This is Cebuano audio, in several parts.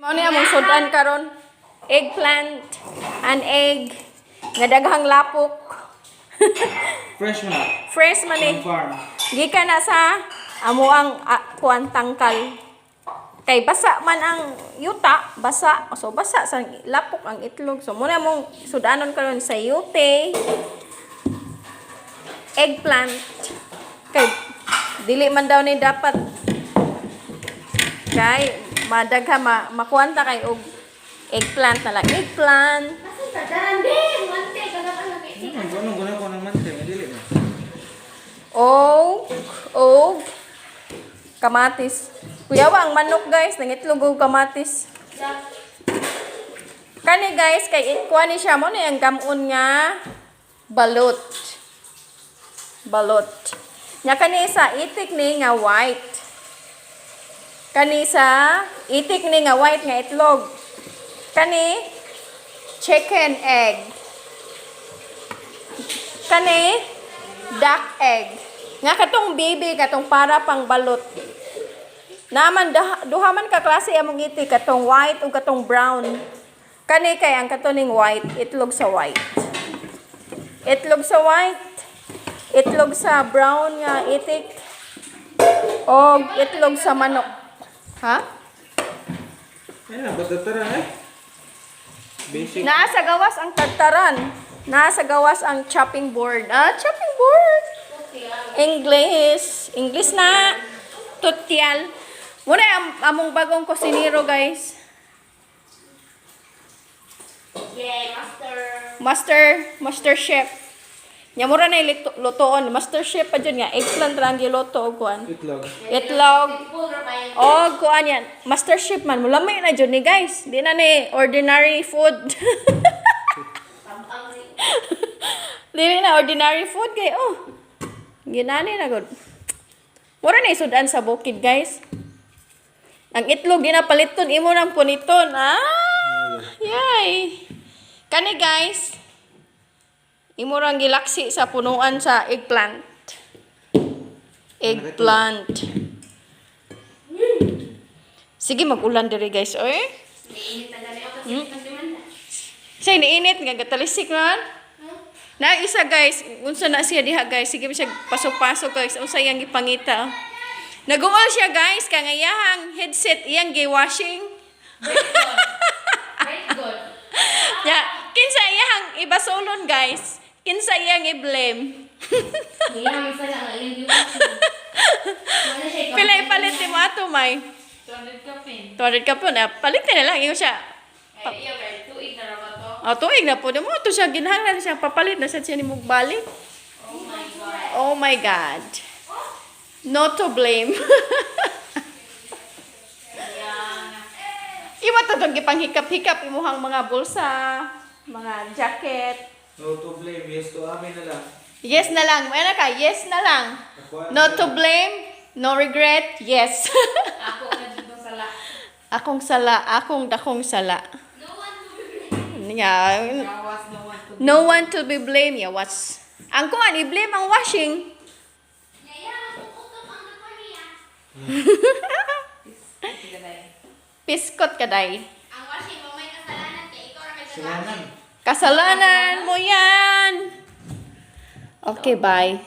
Mao ni among sudan karon. Eggplant, an egg, nga daghang lapok. Fresh man. Fresh man eh. From farm. Gikan na sa amo ang kuan, tangkal. Kay basa man ang yuta, basa. So basa sa lapok ang itlog. So muna mong sudanon karon sayote. Eggplant. Kay dili man daw ni dapat kay madagha ma makuanta kay og eggplant na lang. Eggplant. Ano, ano, guna ko ng mante, madili ba? Og og kamatis. Kuyawa ang manok, guys, nangitlog og kamatis. Kani, guys, kay kuha ni siya mo ni ang gamon nga balot. Balot. Nya kani sa itik ni nga white. Kani sa itik ni nga white nga itlog. Kani chicken egg. Kani duck egg. Nga katong baby, katong para pang balot. Naman duha man ka klase among itik, katong white ug katong brown. Kani kay ang katuning white, itlog sa white. Itlog sa white, itlog sa brown nga itik, og itlog sa manok. Ha? Ayun lang, batatara eh. Basic. Naa sa gawas ang tagtaran. Naa sa gawas ang chopping board. Ah, chopping board. English. English na. Tutyal. Muna ang among bagong kusinero, guys. Yay, master. Master, master chef. Nya mura na lutoon. Master chef pa dyan nga. Eggplant ra ang giluto og kuan. Itlog. Itlog. Simple ra kayo. Og kuan yan. Master chef man. Mulamay na dyan ni, guys. Di na ni ordinary food. Tampang rin. Dili na ordinary food kay oh. Ginani na gud. Mura na isudan sa bukid, guys. Ang itlog di na paliton, imo nang puniton. Ah, yay. Kani, guys. Imo rang gilaksi sa punuan sa eggplant. Eggplant. Sige, mag-ulan diri, guys, oy. Niinit na gani ako kasi ang demanda. Siya iniinit nga gatalisik man. Na isa, guys, unsa na siya diha, guys? Sige siya pasok-pasok, guys. Unsa iyang gipangita? Naguol siya, guys, kay nga iyahang headset iyang gi-washing. Very good. Ya, kinsa iyahang ibasolon, guys? Kinsa iyang i-blame? Iya, may sala nga iyang giwashing. Wala siya. Pila ipalit nimo ato, may? 200 ka pin. 200 ka po na. Palit na lang ingon siya. Ay, iya, kay tuig na ra ba to? Oh, tuig na po. Mo to siya ginhanglan siya papalit na siya ni balik. Oh my God. Oh my God. Not to blame. Yeah. Imo to tong gipanghikap-hikap imuhang mga bulsa, mga jacket. No to blame, yes to amin na lang. Yes na lang. Wala ka, yes na lang. Ako, No to blame, no regret, yes. Ako na dito sala. Akong sala, akong dakong sala. No one to be Yeah. Gawas no one to No one to be blamed. Yeah, what's ang kuan i-blame ang washing. Yaya, matututok ang nako niya. Piskot kaday. Ang washing mo may kasalanan kay ikaw ra may Kasalanan. Kasalanan mo yan. Okay, bye.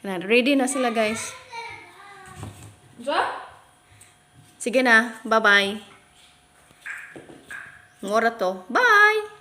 Na, ready na sila, guys. Ja? Sige na, bye-bye. Ngora to. Bye!